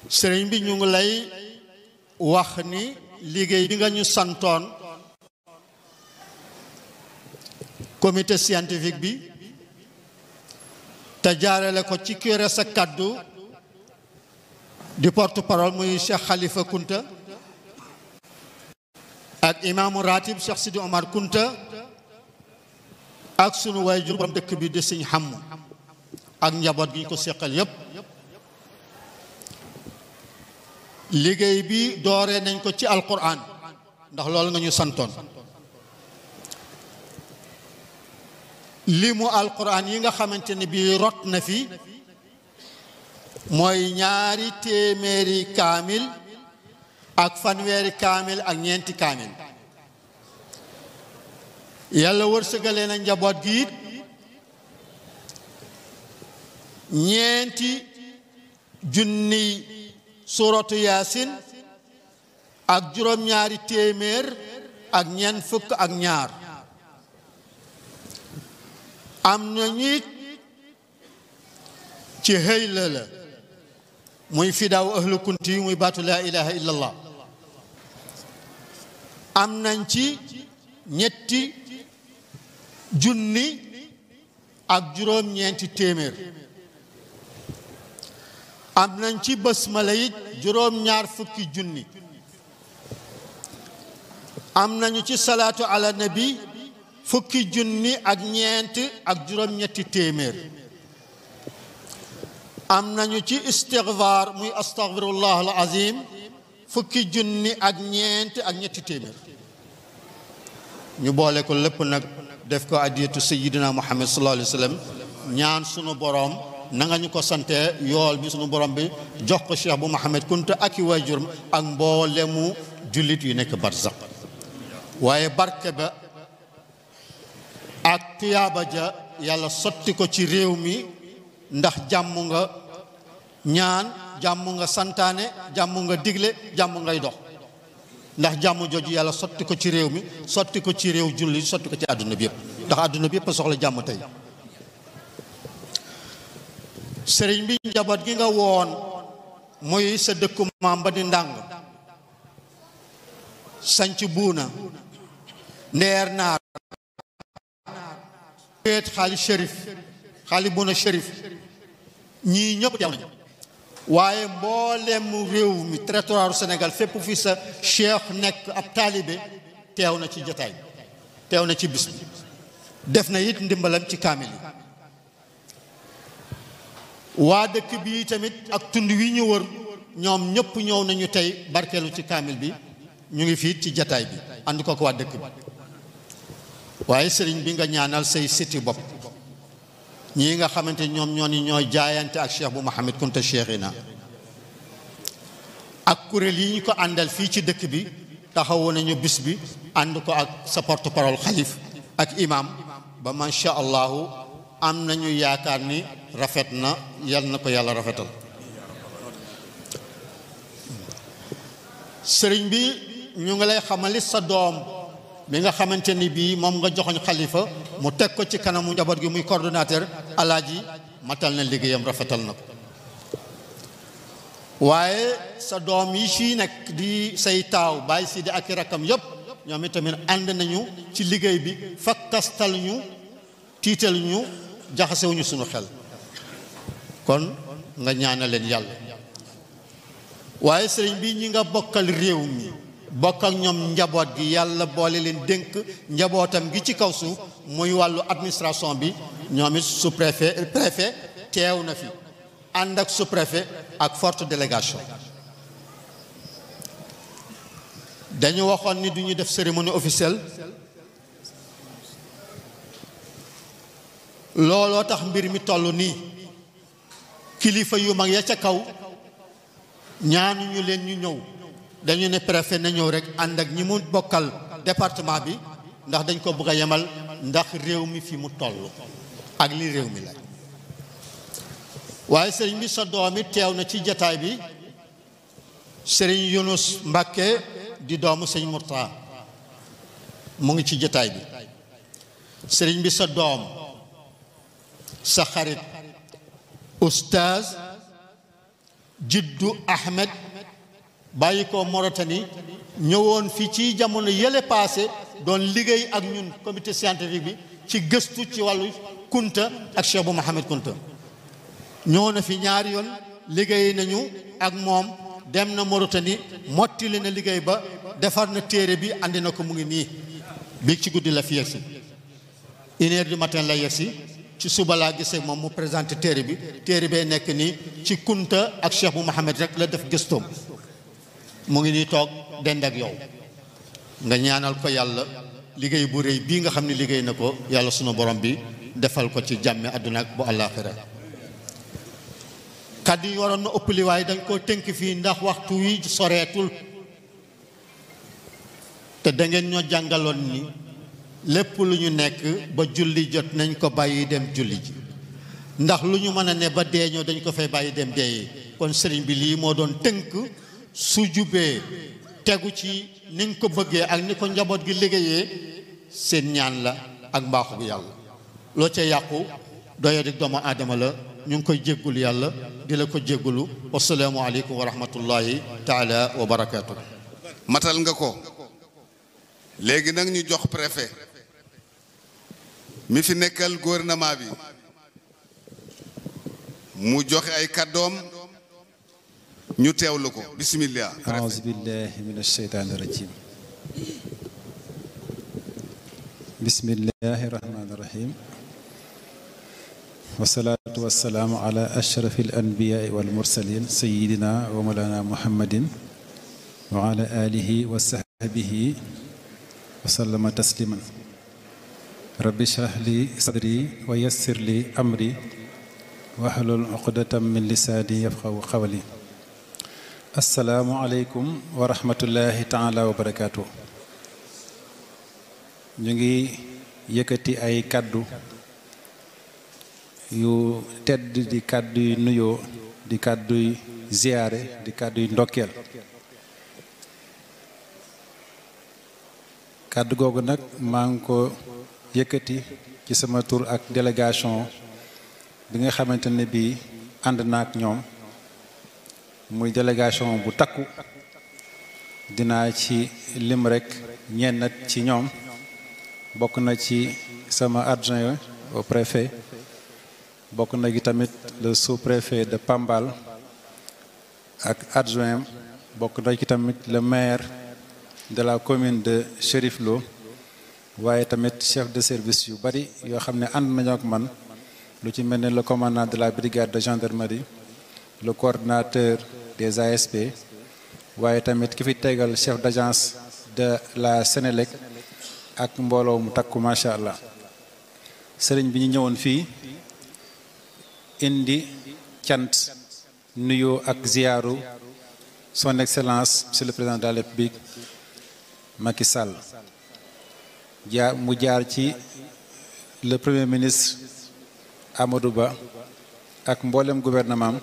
sëriñ bi ñu ngi lay wax ni liggéey bi nga ñu santoon comité scientifique bi te jaarale ko ci ki yore sa kaddu di porte-parole muy Cheikh Khalifa Kunta ak imaamu ratib Cheikh Sidi Omar Kunta ak sunu waajur borom dëkk bi di Sëñ Xamm ak njaboot gi ñu ko seqal yépp liggéey bi dooree nañ ko ci alquran ndax loolu nga ñu santoon limu alquran yi nga xamante ne bii rot na fi mooy 2 téeméeri kaamil ak fanweeri kaamil ak ñeenti kaamil yàlla wërsëgalee na njaboot gi it ñeenti junni suratu yaasin ak juróom-ñaari téeméer ak ñeent fukk ak ñaar am na ñit ci xëyla la muy fidaaw ahlu kunti muy baatu laa ilaha illallah am nañ ci ñetti junni ak juróom-ñeenti téeméer am nañ ci basmala yi juróom-ñaar fukki junni am nañu ci salaatu ala nabi fukki junni ak ñeent ak juróom-ñetti téeméer am nañu ci istighfar muy astaghfirullah al azim fukki junni ak ñeent ak ñetti téeméer ñu boole ko lépp nag def ko adiyatu sayyidina muhammad sallallahu alayhi wa sallam ñaan sunu borom na nga ñu ko sante yool bi sunu borom bi jox ko Cheikh bu Mouhamed Kunta ak i waajuram ak mboolemu jullit yu nekk barzaq waaye barke ba ak tuyaaba ja yàlla sotti ko ci réew mi ndax jàmm nga ñaan jàmm nga santaane jàmm nga digle jàmm ngay dox ndax jàmm jooju yàlla sotti ko ci réew mi sotti ko ci réew jullit sotti ko ci àdduna bi yëpp ndax àdduna bi yëpp a soxla jàmm tey sëriñ bi njaboot gi nga woon muy sa dëkku maam ba di ndàng sanc buuna ndeer naar weet xaali shérif xaali buuna shérif ñii ñëpp teew nañu waaye mboolem réew mi territoire Sénégal fépp fi sa cheikh nekk ab taalibe teew na ci jotaay teew na ci bis bi def na it ndimbalam ci kaamil yi waa dëkk bi tamit ak tund wi ñu wër ñoom ñëpp ñëw nañu tey barkeelu ci kaamil bi ñu ngi fii ci jataay bi ànd ko waa dëkk bi waaye sëriñ bi nga ñaanal say siti bopp ñii nga xamante ñoom ñoo ni ñooy jaayante ak Cheikh bu Mouhamed Kunta Cheikhina ak kuréel yi ñu ko àndal fii ci dëkk bi taxawu nañu bis bi ànd ko ak sa porte-parole xalif ak imam ba macha allahu am nañu yaakaar ni rafet na yal na ko yàlla rafetal sëriñ bi ñu ngi lay xamali sa doom bi nga xamante ni bii moom nga joxoñ xalifa mu teg ko ci kanamu njaboot gi muy coordonnateur alaaji matal na liggéeyam rafetal na ko waaye sa doom yi fii nekk di say taaw bàyyi si di ak i rakkam yépp ñoom itamit ànd nañu ci liggéey bi fakkastal ñu tiital ñu jaxasewuñu sunu xel kon nga ñaanal leen yàlla waaye sëriñ bi ñi nga bokkal réew mi bokk ak ñoom njaboot gi yàlla boole leen dénk njabootam gi ci kaw suuf muy wàllu administration bi ñoom it sous-préfet préfet teew na fi ànd ak sous-préfet ak forte délégation dañu waxoon ni duñu def cérémonie officielle looloo tax mbir mi toll nii kilifa yu mag ya ca kaw ñaanuñu leen ñu ñëw dañu ne préfet na ñëw rek ànd ak ñi mu bokkal département bi ndax dañ ko bëgg a yemal ndax réew mi fi mu toll ak li réew mi la waaye sëriñ bi sa doomi teew na ci jataay bi sëriñ Yunus Mbàkke di doomu sëñ Murtaa mu ngi ci jataay bi sëriñ bi sa doom sa xarit oustaz Jiddu Ahmed bàyyi ko Mauritanie ñëwoon fii ci jamono yële passé doon liggéey ak ñun comité scientifique bi ci gëstu ci wàllu Kunta ak Cheikh bu Mohamed Kunta ñëw na fi ñaari yoon liggéey nañu ak moom dem na Mauritanie mottali na liggéey ba defar na téere bi andi na ko mu ngi nii bi ci guddi la fi yegsi 1h du matin la yegsi ci suba laa gisee moom mu présenté téere bee nekk nii ci Kunta ak Cheikh bu Mohamed rek la def gëstoom mu ngi nii toog dend ak yow nga ñaanal ko yàlla liggéey bu rëy bii nga xam ne liggéey na ko yàlla sunu borom bi defal ko ci jàmme àdduna ak bu àllaaxira kàddu yi waroon na ëpp li waaye dañ koo tënk fii ndax waxtu wi soreetul te da ngeen ñoo jàngaloon ni lépp lu ñu nekk ba julli jot nañ ko bàyyi dem julli ji ndax lu ñu mën a ne ba dee ñoo dañ ko fay bàyyi dem deeyee kon sëriñ bi lii moo doon tënk su jubee tegu ci ni nga ko bëggee ak ni ko njaboot gi liggéeyee seen ñaan la ak mbaaxu bu yàlla loo ca yàqu doyadi doomu aadama la ñu ngi koy jéggulu yàlla di la ko jéggulu wasalaamu aleykum wa rahmatullahi taala wa barakaatu. matal nga ko léegi nag ñu jox préfet mi fi nekkal gouvernement bi mu joxe ay kàddoom ñu teewlu ko bismillah. aouzu billahi min asheytaani rajim bismillahi rahmaani rahim wasalaatu wasalaamu ala ashrafi al anbiyaai wal mursalin sayidina wa mawlana muhammadin wa ala alihi wa sahbihi wa sallama tasliman rabbi shrah li sadri wa yassir li amri wahlul uqdatam min lisaani yafqahu qawli. assalaamu aleykum wa rahmatullahi taala wa barakaatu. ñu ngi yëkkati ay kàddu yu tedd di kàddu yu nuyoo di kàddu yu ziyaare di kàddu yu ndokkeel. kàddu googu nag maa ngi ko yëkkati ci sama tur ak délégation bi nga xamante ne bii ànd na ak ñoom muy délégation bu takku dinaa ci lim rekk ñenn ci ñoom bokk na ci sama adjoint au préfet bokk na gi tamit le sous-préfet de Pambal ak adjoint bokk na ci tamit le maire de la commune de Chérif Lo waaye tamit chef de service yu bari yoo xam ne ànd nañu ak man lu ci mel ne le commandant de la brigade de gendarmerie le coordinateur des ASP waaye tamit ki fi tegal chef d'agence de la Sénélec ak mbooloo mu takku macha allah. sëriñ bi ñu ñëwoon fii indi cant nuyoo ak ziyaaru son excellence monsieur le président de la République Macky Sall mu jaar ci le premier ministre Amadou Ba ak mboolem gouvernement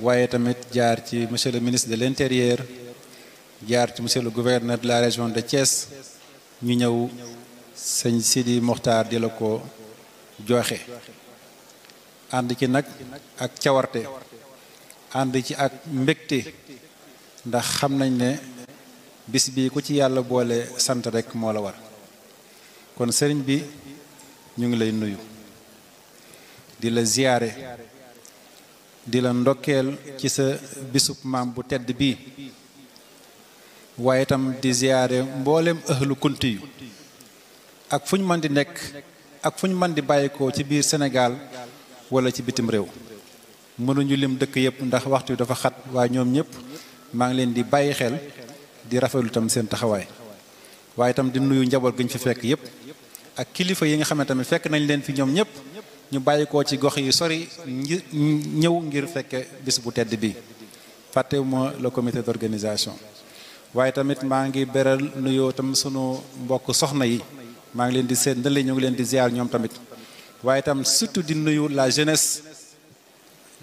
waaye tamit jaar ci monsieur le ministre de l'intérieur jaar ci monsieur le gouverneur de la région de Thiès ñu ñëw sëñ Sidi Mokhtar di la ko joxe ànd ci nag ak cawarte ànd ci ak mbégte ndax xam nañ ne bis bi ku ci yàlla boole sant rek moo la war kon sëriñ bi ñu ngi lay nuyu di la ziyaare di la ndokkeel ci sa bisub maam bu tedd bii waaye itam di ziyaare mboolem ëhlu kunti yu ak fu ñu mën di nekk ak fu ñu mën di bàyyikoo ci biir Sénégal wala ci bitim réew mënuñu lim dëkk yëpp ndax waxtu wi dafa xat waaye ñoom ñëpp maa ngi leen di bàyyi xel di rafetlu itam seen taxawaay waaye itam di nuyu njaboot gi ñu fi fekk yëpp ak kilifa yi nga xam ne tamit fekk nañ leen fi ñoom ñëpp ñu bàyyikoo ci gox yi sori ñëw ngir fekke bis bu tedd bi fàttewuma le comité d'organisation waaye tamit maa ngi beral nuyoo tam sunu mbokk soxna yi maa ngi leen di seen ndële ñu ngi leen di ziar ñoom tamit waaye tam surtout di nuyu la jeunesse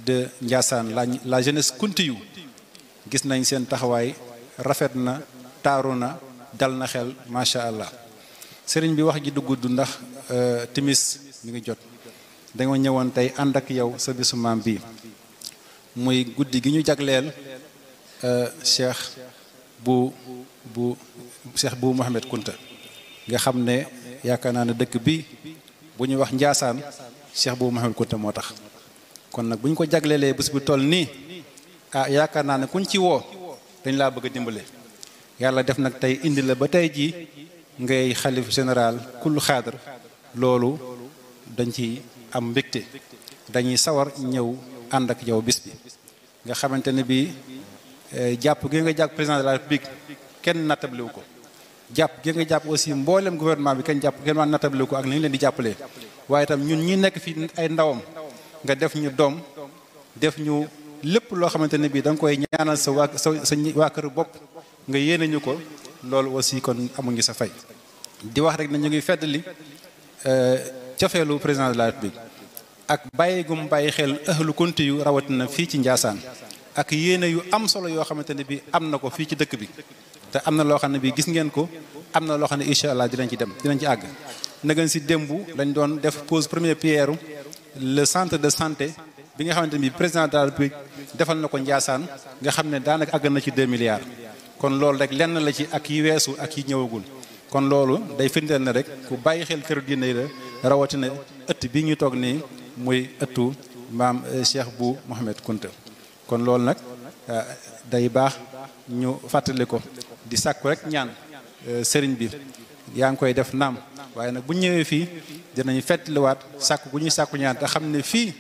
de Ndiassane la jeunesse kuntiyu gis nañ seen taxawaay rafet na taaru na dal na xel macha allah sëriñ bi wax ji du gudd ndax timis mi ngi jot danga ñëwoon tey ànd ak yow sa bisu maam bii muy guddi gi ñu jagleel cheikh bu Mouhamed Kunta nga xam ne yaakaar naa ne dëkk bi bu ñuy wax Njaasaan cheikh bu Mouhamed Kunta moo tax kon nag bu ñu ko jagleelee bés bu toll nii yaakaar naa ne kuñ ci woo dañ laa bëgg a dimbale yàlla def nag tey indi la ba tey jii ngay xalif général kul xaadar loolu dañ ci am mbégte dañuy sawar ñëw ànd ak yow bis bi nga xamante ne bii jàpp gi nga jàpp président de la république kenn nattabliwu ko jàpp gi nga jàpp aussi mboolem gouvernement bi kenn nattabliwu ko ak ni ñu leen di jàppalee waaye itam ñun ñi nekk fii ay ndawam nga def ñu doom def ñu lépp loo xamante ne bii da nga koy ñaanal sa waa kër bopp nga yéene ñu ko loolu aussi kon amuñu sa fay di wax rek ne ñu ngi feddali cofeelu président de la république ak bàyyi gum bàyyi xel ahlu kunti yu rawatina fii ci Njaasaan ak yéene yu am solo yoo xamante ne bii am na ko fii ci dëkk bi te am na loo xam ne bii gis ngeen ko am na loo xam ne incha allah dinañ ci àgg nagan si démb lañ doon def pose première pierre le centre de santé bi nga xamante ne bii président de la république defal na ko Njaasaan nga xam ne daanaka àgg na ci 2 milliards kon loolu rek lenn la ci ak yi weesu ak yi ñëwagul kon loolu day firndeel na rek ku bàyyi xel këru diine yi la rawatina ëtt bii ñu toog nii muy ëttu maam Cheikh bu Mouhamed Kunta kon loolu nag day baax ñu fàttali ko di sàkku rek ñaan sëriñ bi yaa ngi koy def naam waaye nag bu ñëwee fii dinañ fettaliwaat sàkku gu ñuy sàkku ñaan te xam ne fii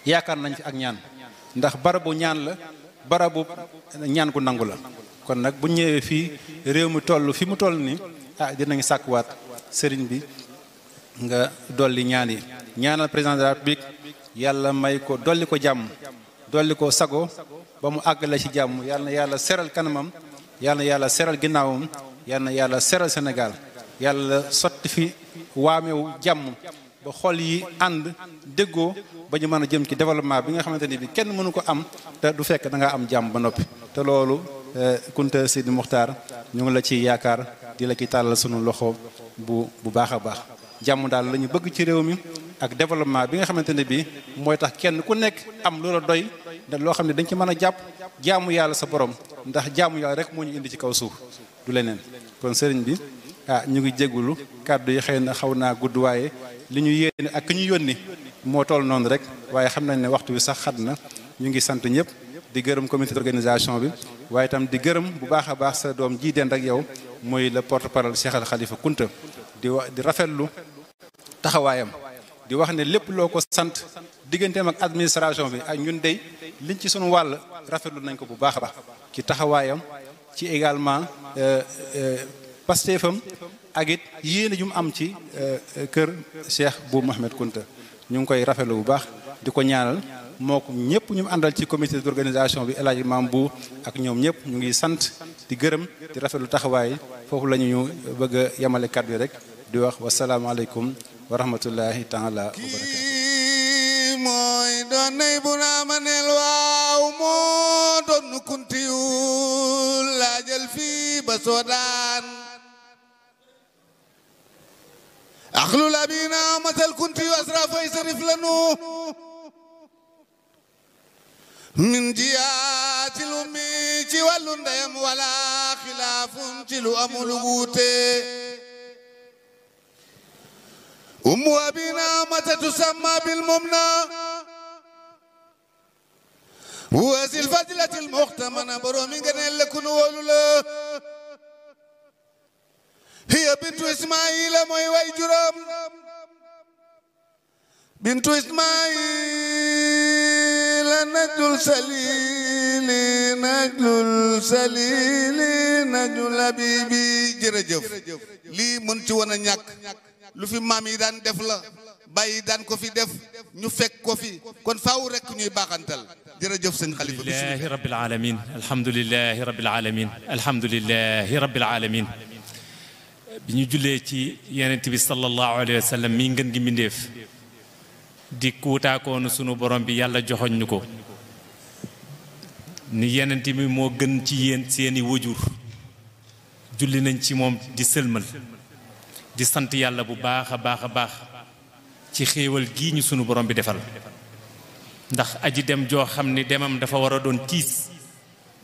yaakaar nañ fi ak ñaan ndax barabu ñaan la barabu ñaan gu nangu la kon nag bu ñëwee fii réew mi toll fi mu toll nii dinañ sàkkuwaat sëriñ bi nga dolli ñaan yi ñaanal président de la république yàlla may ko dolli ko jàmm dolli ko sago ba mu àggale ci jàmm yàlla na yàlla seral kanamam yàlla na yàlla seral ginnaawam yàlla na yàlla seral Sénégal yàlla sotti fi waamewu jàmm ba xol yi ànd déggoo ba ñu mën a jëm ci développement bi nga xamante ni bi kenn mënu ko am te du fekk da nga am jàmm ba noppi te loolu Kunta Sidi Muxtaar ñu ngi la ci yaakaar di la ci tàllal sunu loxo bu baax a baax jàmm daal la ñu bëgg ci réew mi ak développement bi nga xamante ne bi mooy tax kenn ku nekk am loola doy da loo xam ne dañ ci mën a jàpp jaamu yàlla sa borom ndax jaamu yàlla rek moo ñu indi ci kaw suuf du leneen kon sëriñ bi ñu ngi jéggulu kàddu yi xëy na xaw naa gudd waaye li ñu yéene ak ki ñu yónni moo toll noonu rek waaye xam nañ ne waxtu bi sax xat na ñu ngi sant ñëpp di gërëm comité d'organisation bi waaye itam di gërëm bu baax a baax sa doom ji dend ak yow mooy le porte-parole Cheikh Al Khalifa Kunta di rafetlu taxawaayam di wax ne lépp loo ko sant digganteem ak administration bi ak ñun dey liñ ci sunu wàll rafetlu nañ ko bu baax a baax ci taxawaayam ci également pastéefam ak it yéene ju mu am ci kër Cheikh bu Mouhamed Kunta ñu ngi koy rafetlu bu baax di ko ñaanal moo ko ñëpp ñu àndal ci comité d'organisation bi El Hadj Maam bu ak ñoom ñëpp ñu ngi sant di gërëm di rafetlu taxawaay foofu la ñu bëgg a yemale kàddu yi rek di wax wasalaamaaleykum wa rahmatullahi taala wa barakaatu mooy doon nay bu naa ma neel waaw moo doon kuntiyu laajal fii ba soodaan axlu labina matal kuntiyu asra fay sarif lanu min jiyaati lu mi ci wàllu ndeyam wala xilaafun ci lu amul wuute ummu abina mata tusamma bil mumna wasil fadilatil muxtamana boroomi nga ne lekku nu wóolu la hiya bintu ismaila mooy way juram bintu ismaila najlul salili najlul habibi jërëjëf lii mën ci woon a ñàkk lu fi maam yi daan def la bàyyi daan ko fi def ñu fekk ko fi kon faaw rek ñuy baaxantal jërëjëf sëñ Xalifa alhamdulillahi rabbil alamin alhamdulillahi rabbil alamin alhamdulillahi rabbil alamin bi ñu jullee ci yonent bi sallallahu alayhi wa sallam mi ngën gi mbindéef di kuutaakoonu sunu borom bi yàlla joxoñ ñu ko ni yonent bi moo gën ci yéen seeni wajur julli nañ ci moom di sëlmal di sant yàlla bu baax a baax a baax ci xéewal gii ñu sunu borom bi defal ndax aji dem joo xam ni demam dafa war a doon tiis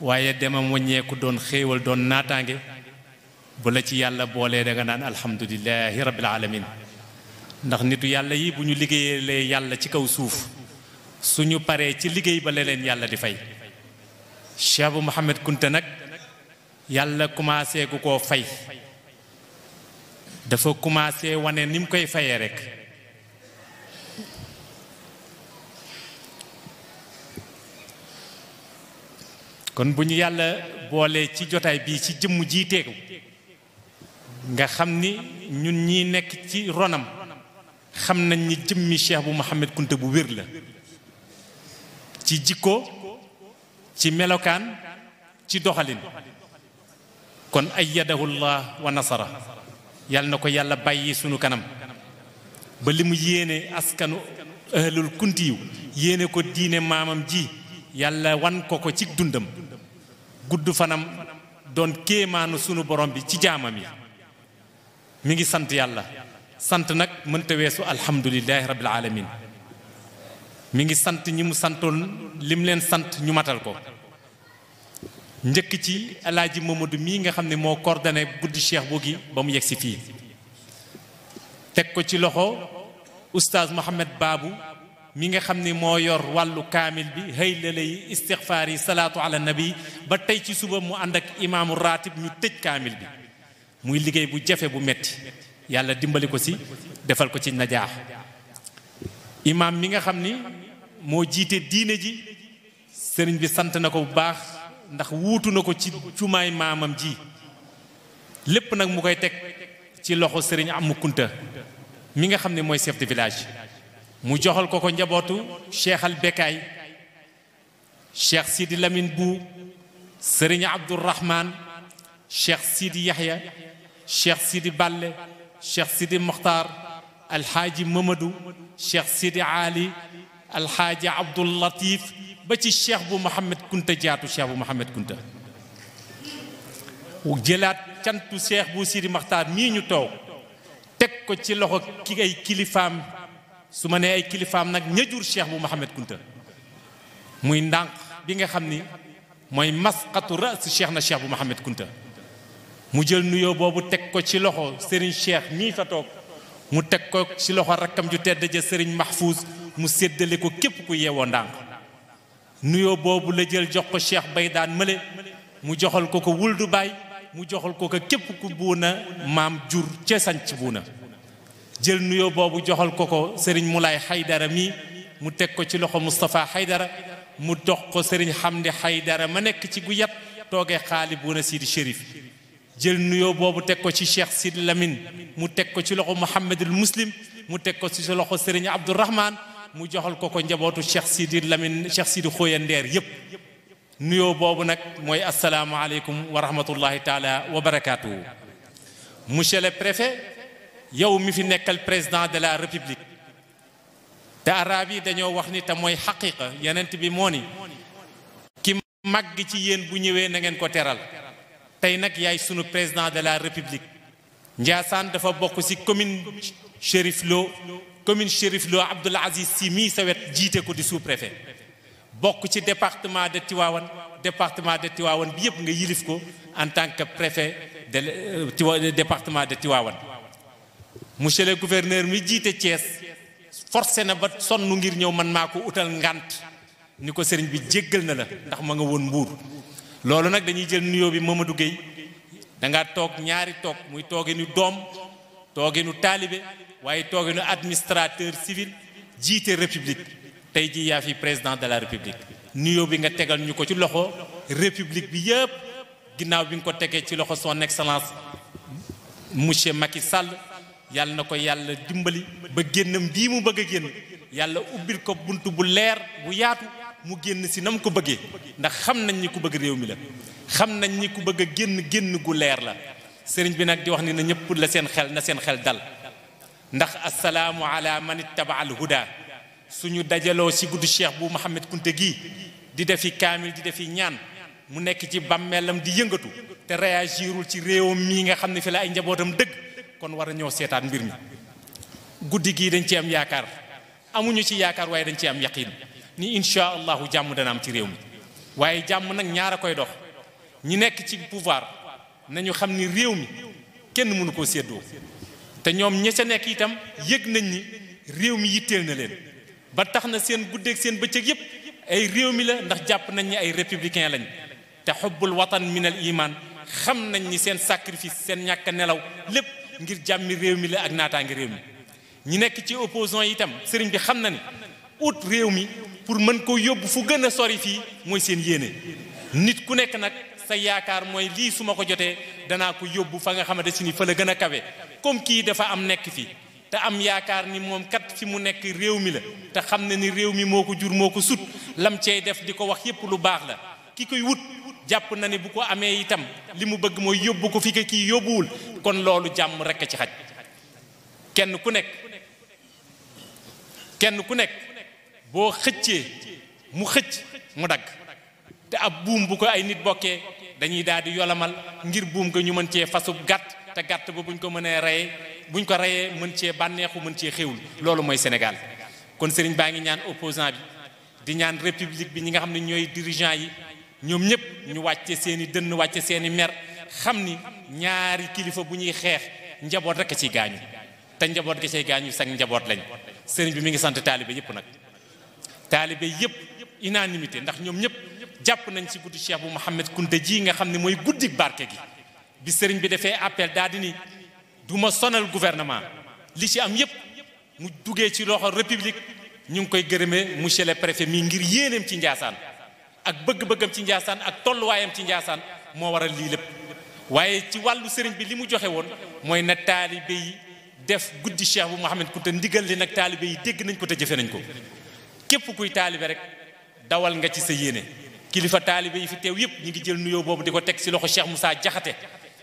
waaye demam waññeeku doon xéewal doon naataange bu la ci yàlla boolee da nga naan alhamdulillahi rabbil alamin ndax nitu yàlla yi bu ñu liggéeyee yàlla ci kaw suuf suñu paree ci liggéey ba leen yàlla di fay Cheikh bu Mouhamed Kunta nag yàlla commencé gu koo fay dafa commencé wane ni mu koy fayee rek kon bu ñu yàlla boolee ci jotaay bii ci jëmm jii teegu nga xam ni ñun ñi nekk ci ronam xam nañ ni jëmmi Cheikh bu Mouhamed Kunta bu wér la ci jikko ci melokaan ci doxalin kon ayyadahu llah wa nasara yàlla na ko yàlla bàyyi sunu kanam ba li mu yéene askanu ahlul kunti yu yéene ko diine maamam ji yàlla wan ko ko ci dundam gudd fanam doon kéemaanu sunu borom bi ci jaamam yi mi ngi sant yàlla sant nag mënta weesu alhamdulillahi rabbil alamin mi ngi sant ñi mu santoon lim leen sant ñu matal ko njëkk ci alaaji Mamadou mii nga xam ne moo coordonné guddi Cheikh bu gi ba mu yegg si fii teg ko ci loxo oustaz Mohamed Babou mi nga xam ne moo yor wàllu kaamil bi xëy la lay istixfaar yi salaatu ala nabi ba tey ci suba mu ànd ak imaamu ratib ñu tëj kaamil bi muy liggéey bu jafe bu metti yàlla dimbali ko si defal ko ci najaax imaam mi nga xam ni moo jiite diine ji sëriñ bi sant na ko bu baax ndax wuutu na ko ci jumaay maamam ji lépp nag mu koy teg ci loxo sëriñ Amu Kunta mi nga xam ne mooy chef de village mu joxal ko njabootu Cheikh al Bekaay Cheikh Sidi Lamine Bou sëriñ Abdourahman Cheikh Sidi Yahya Cheikh Sidi Balle Cheikh Sidi Mokhtar alxaaji Mamadou Cheikh Sidi Ali alxaaji Abdoul Latif ba ci Cheikh bu Mouhamed Kunta jaatu Cheikh bu Mouhamed Kunta jëlaat cantu Cheikh bu Sidi Mokhtar mii ñu toog teg ko ci loxo ki ay kilifaam su ma nee ay kilifaam nag ñajur Cheikh bu Mouhamed Kunta muy ndànk bi nga xam ni mooy masqatu ras Cheikh na Cheikh bu Mouhamed Kunta mu jël nuyoo boobu teg ko ci loxo Serigne Cheikh mii fa toog mu teg ko ci loxo rakkam ju tedd ja Serigne Mahfouz mu séddale ko képp ku yeewoo ndànk nuyoo boobu la jël jox ko Cheikh Baydaan mële mu joxal ko wuldu baay mu joxal ko képp ku buuna maam jur ca sanc buuna jël nuyoo boobu joxal ko Serigne Moulay Haydara mii mu teg ko ci loxo Moustapha Haydara mu dox ko Serigne Hamdi Haydara ma nekk ci gu yat toogee xaali buuna Sidi Chérif jël nuyoo boobu teg ko ci Cheikh Sidi Lamine mu teg ko ci loxo Mouhamadul Muslim mu teg ko ci loxo Serigne Abdourahman mu joxal ko njabootu Cheikh Sidi Lamine Cheikh Sidi Khoya Ndeer yépp nuyoo boobu nag mooy asalaamaaleykum wa rahmatullahi taala wa barakaatuhu. Monsieur le préfet yow mi fi nekkal président de la république te arab yi dañoo wax ni te mooy xaqiqa yenent bi moo ni ki màgg ci yéen bu ñëwee na ngeen ko teral tey nag yaay sunu président de la république. Ndiassane dafa bokk ci commune Chérif Lo Abdoul Aziz Sy mii sa wet jiite ko di sous-préfet bokk ci département de Tivaouane bi yëpp nga yilif ko en tant que préfet de département de Tivaouane. Monsieur le gouverneur mi jiite Thiès forcé na ba sonn ngir ñëw man maa ko utal ngant ni ko sëriñ bi jéggal na la ndax ma nga woon Mbuur. loolu nag dañuy jël nuyoo bi Mamadou Gueye da nga toog ñaari toog muy tooginu doom tooginu taalibe waaye tooginu administrateur civil jiite république tey ji yaa fi président de la république nuyoo bi nga tegal ñu ko ci loxo république bi yëpp ginnaaw bi nga ko tegee ci loxo son excellence monsieur Macky Sall yàlla na ko yàlla dimbali ba génnam bii mu bëgg a génn yàlla ubbil ko bunt bu leer bu yaatu mu génn si na mu ko bëggee ndax xam nañ ni ku bëgg réew mi la xam nañ ni ku bëgg a génn gu leer la sëriñ bi nag di wax ni na ñëpp la seen xel dal ndax assalaamu ala man ittaba al huda suñu dajaloo si guddi Cheikh bu Mouhamed Kunta gii di defi kaamil di defi ñaan mu nekk ci bàmmeelam di yëngatu te réagirul ci réewam mii nga xam ne fi la ay njabootam dëgg kon war a ñëw seetaat mbir mi guddi gii dañ ci am yaakaar amuñu ci yaakaar waaye dañ ci am yaqiin ni insha allahu jàmm dana am ci réew mi waaye jàmm nag ñaar a koy dox ñi nekk ci pouvoir nañu xam ni réew mi kenn mënu koo séddoo te ñoom ña ca nekk itam yëg nañ ni réew mi yitteel na leen ba tax na seen guddeeg seen bëccëg yépp ay réew mi la ndax jàpp nañ ni ay républicain lañ te xubbul watan min al iman xam nañ ni seen sacrifice seen ñàkk nelaw lépp ngir jàmmi réew mi la ak naataangi réew mi ñi nekk ci opposition yi itam sëriñ bi xam na ni ut réew mi pour mën ko yóbbu fu gën a sori fii mooy seen yéene nit ku nekk nag sa yaakaar mooy lii su ma ko jotee danaa ko yóbbu fa nga xamante si ni fa la gën a kawe comme kii dafa am nekk fi te am yaakaar ni moom kat fi mu nekk réew mi la te xam na ni réew mi moo ko jur moo ko sut lam cey def di ko wax yépp lu baax la ki koy wut jàpp na ne bu ko amee itam li mu bëgg mooy yóbbu ko fi ko kii yóbbuwul kon loolu jàmm rekk a ci xaj kenn ku nekk boo xëccee mu xëcc mu dagg te ab buum bu ko ay nit bokkee dañuy daal di yolamal ngir buum nga ñu mën cee fasub gàtt te gàtt ba buñ ko mënee reyee buñ ko reyee mën cee bànneexu mën cee xéwul loolu mooy Sénégal kon sëriñ baa ngi ñaan opposant bi di ñaan république bi ñi nga xam ne ñooy dirigeant yi ñoom ñëpp ñu wàcce seen i dënn wàcce seen i mer xam ni ñaari kilifa bu ñuy xeex njaboot rek a ciy gaañu te njaboot ga ciy gaañu sax njaboot lañ sëriñ bi mi ngi sant taalibe yëpp nag taalibe yëpp unanimité ndax ñoom ñëpp jàpp nañ ci guddi Cheikh bu Mouhamed Kounta ji nga xam ne mooy guddik barke gi bi sëriñ bi defee appel daal di ni du ma sonal gouvernement li ci am yëpp mu duggee ci loxo république ñu ngi koy gërëmee monsieur le préfet mi ngir yéeneem ci Njaasaan ak bëgg-bëggam ci Njaasaan ak tolluwaayam ci Njaasaan moo waral lii lépp waaye ci wàllu sëriñ bi li mu joxe woon mooy na taalibe yi def guddi Cheikh bu Mouhamed Kounta ndigal li nag taalibe yi dégg nañ ko te jëfe nañ ko képp kuy taalibe rek dawal nga ci sa yéene kilifa taalibe yi fi teew yëpp ñi ngi jël nuyoo boobu di ko teg ci loxo Cheikh Moussa Jaxate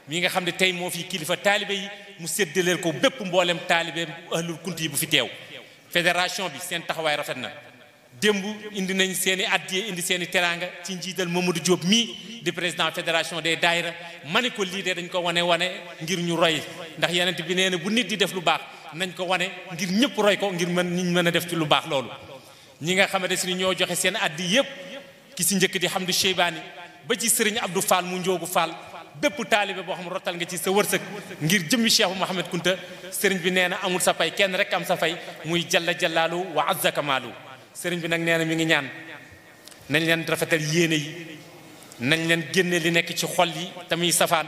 mi nga xam ne tey moo fi kilifa taalibe yi mu séddaleel ko bépp mboolem taalibe ahlul kunti yi bu fi teew fédération bi seen taxawaay rafet na démb indi nañ seen i addiye indi seen i teraanga ci njiital Mamadou Diop mii di président fédération des daayira ma ne ko lii de dañ ko wane ngir ñu roy ndax yeneen bi nee na bu nit di def lu baax nañ ko wane ngir ñëpp roy ko ngir mën a def ci lu baax loolu ñi nga xamante si ñoo joxe seen addi yëpp ki si njëkk di Hamdu Cheybani ba ci sëriñ Abdou Fall mu njoogu Fall bépp taalibe boo xam rottal nga ci sa wërsëg ngir jëmmi Cheikh Mouhamed Kounta sëriñ bi nee na amul sa fay kenn rek am sa fay muy jalla jalaalu wa azza kamaalu sëriñ bi nag nee na mi ngi ñaan nañ leen rafetal yéene yi nañ leen génne li nekk ci xol yi tamuy safaan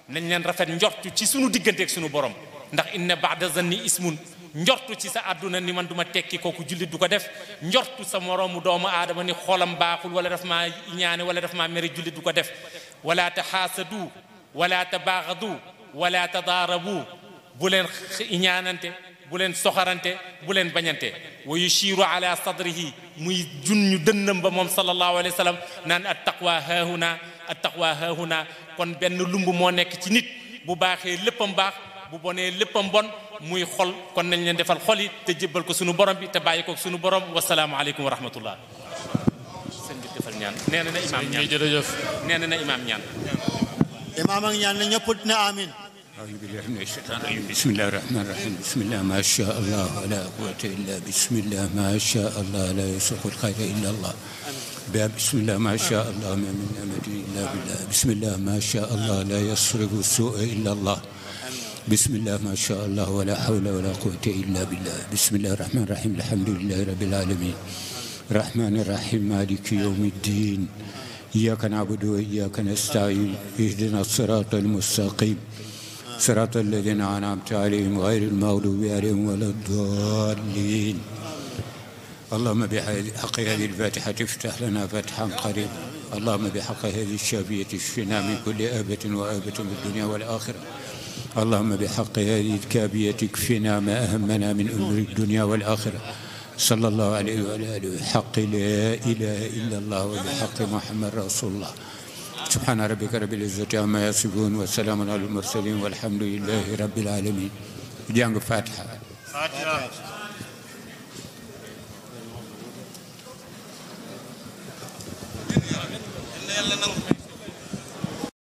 nañ leen rafet njortu ci sunu digganteeg sunu borom ndax inna ba'da zanni ismun njortu ci sa àdduna ni man duma tekki kooku jullit du ko def njortu sa moroomu doomu aadama ni xolam baaxul wala daf maa ñaane wala daf maa mere jullit du ko def wala taxaasadu wala tabaaxadu wala tadaarabu bu leen ñaanante bu leen soxarante bu leen bañante wa yushiru ala sadrihi muy junñu dënnam ba moom sallallahu alayhi wa sallam naan attaqwa haahuna kon benn lumb moo nekk ci nit bu baaxee léppam baax bu bonee léppam bon muy xol kon nañ leen defal xol yi te jébbal ko sunu borom bi te bàyyi ko sunu borom wasalaamu aleykum wa rahmatullah sëñ bi defal ñaan nee na imaam ñaan jërëjëf nee na imaam ñaan imaam ak ñaan ne ñëpp ne amin أعوذ بالله من الشيطان الرجيم بسم الله الرحمن الرحيم بسم الله ما شاء الله ولا قوة إلا بسم الله ما شاء الله لا يسوق الخير إلا الله بسم الله ما شاء الله ما من نعمة إلا بالله بسم الله ما شاء الله لا يصرف السوء إلا الله بسم الله ما شاء الله ولا حول ولا قوة إلا بالله بسم الله الرحمن الرحيم الحمد لله رب العالمين الرحمن الرحيم مالك يوم الدين إياك نعبد وإياك نستعين اهدنا الصراط المستقيم صراط الذين أنعمت عليهم غير المغضوب عليهم ولا الضالين اللهم بحق هذه الفاتحة افتح لنا فتحا قريبا اللهم بحق هذه الشافية اشفنا من كل آبة وآبة في الدنيا والآخرة اللهم بحق هذه الكافية اكفنا ما أهمنا من أمور الدنيا والآخرة صلى الله عليه وعلى آله بحق لا إله إلا الله وبحق محمد رسول الله سبحان ربك رب العزة عما يصفون وسلام على المرسلين والحمد لله رب العالمين جانغ فاتحة